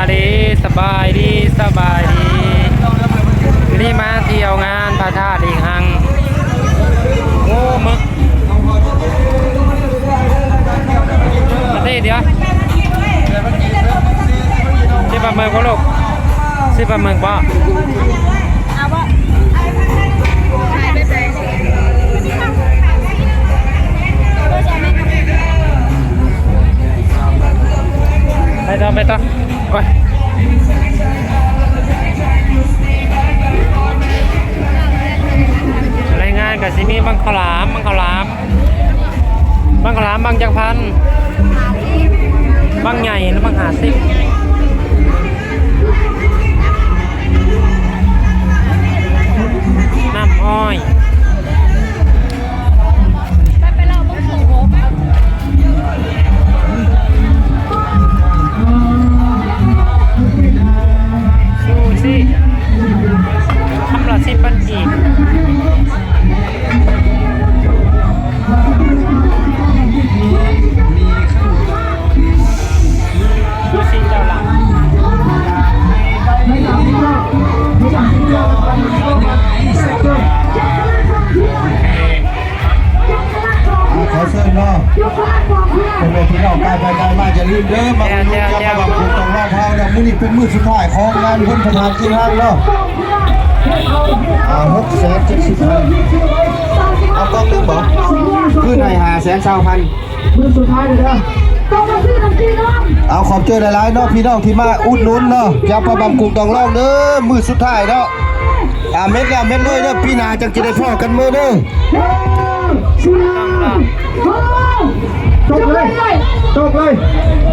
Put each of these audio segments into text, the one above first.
ສະບາຍດີ ສະບາຍດີ ສະບາຍດີ ນີ້ມາທ່ຽວງານພະທາດອີກຄັ້ງ. ໂອ້ ມຶກ ມາເຕດຽວ ຊິປາໝຶກບໍ່ລູກ? ຊິປາໝຶກບໍ່? ໄປຕໍ່ ໄປຕໍ່ ໂອ້ຍ ໃນງານກະຊິມີບັ້ງເຂົ້າຫຼາມ ບັ້ງເຂົ້າຫຼາມ ບັ້ງເຂົ້າຫຼາມ ບັ້ງຈັກພັນ? ບັ້ງໃຫຍ່ ບັ້ງຫ້າສິບ ນ້ຳອ້ອຍ. ຊູຊິ ຄຳລະສິບພັນກີບ. ອ່າ ຂໍເຊີນເນາະ ພໍ່ແມ່ພີ່ນ້ອງ ກາຍໄປກາຍມາ ຢ່າລືມເດີ ມາອຸດໜູນ ແຈ່ວ ແຈ່ວ ແຈ່ວ ຕຳບັກຫຸ່ງຕອງລອງເຮົາເນາະ. ມື້ນີ້ເປັນມື້ສຸດທ້າຍຂອງງານບຸນພະທາດກິນຮັງເນາະ. ອ່າ ຫົກແສນເຈັດສິບພັນ ເອົາກ່ອງໜຶ່ງບໍ? ຄືນໃຫ້ຫ້າແສນຊາວພັນ. ມື້ສຸດທ້າຍເດີ ຕ້ອງມາຊື້ນ້ຳຈີນນຳ. ເອົາ ຂອບໃຈຫຼາຍໆເນາະ ພີ່ນ້ອງທີ່ມາອຸດໜູນເນາະ ຈາກພະບາງກຸງຕອງລອງເດີ ມື້ສຸດທ້າຍເນາະ. ອ່າ ເມັດແລ້ວເມັດເລີຍເດີ ປີໜ້າຈັ່ງຈະໄດ້ພໍ້ກັນໃໝ່ເດີ. ຈົກເລີຍ ຈົກເລີຍ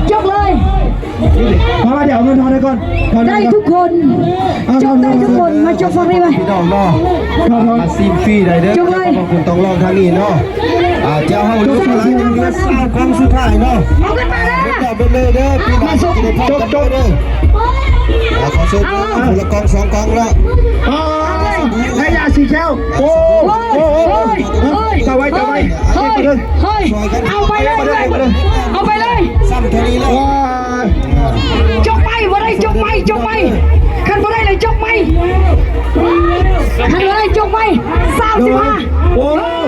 ຈົກເລີຍ. ມາ ມາ ດຽວເງິນທອນໃຫ້ກ່ອນ ໄດ້ທຸກຄົນ ຈົກໄດ້ທຸກຄົນ ມາຈົກຝັ່ງນີ້ມາ ພີ່ນ້ອງເນາະ. ມາຊີມຟຣີໄດ້ເດີ ຈົກເລີຍ ຂອບຄຸນ ຕ້ອງລອງທາງນີ້ເນາະ. ອ່າ ເຈົ້າເຮົາ ຈົກເລີຍ ເຫຼືອຊາວກ່ອງສຸດທ້າຍເນາະ. ເອົາຂຶ້ນມາເດີ ເບິດເລີຍເດີ ພີ່ນ້ອງ ຈົກ ຈົກ ຈົກເດີ. ອ່າ ຂໍເຊີນເດີ ຄົນລະກ່ອງສອງກ່ອງເນາະ. ອໍ ໄດ້ຢາສີແຂ້ວ. ໂອ້ ໂອ້ ໂອ້ ໂອ້ ເອົາໄວ້ ເອົາໄວ້ ເອົາໄປເລີຍ ເອົາໄປເລີຍ ເອົາໄປເລີຍ. ຈ້ອກໄປ ບໍ່ໄດ້ ຈົກໄປ ຈົກໄປ. ຄັນບໍ່ໄດ້ເລີຍ ຈົກໄປ ຄັນບໍ່ໄດ້ ຈົກໄປ. ສາມສິບຫ້າ. ໂອ້ ເຮີ້ຍ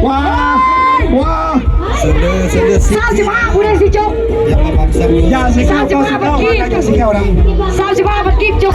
ວ້າ ວ້າ ສາມສິບຫ້າ ຜູ້ໃດຊິຈົກ? ຢ່າຊິເຂົ້າ ສາມສິບຫ້າ ພັນກີບ ສາມສິບຫ້າ ພັນກີບ ຈົກ.